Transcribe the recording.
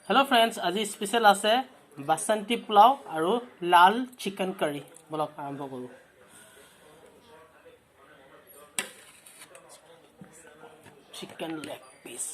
Hello' friends, আজি special আছে বাচন্তি পোলাও আৰু লাল চিকেন কাৰী। বলক, আৰম্ভ কৰোঁ। Chicken leg piece.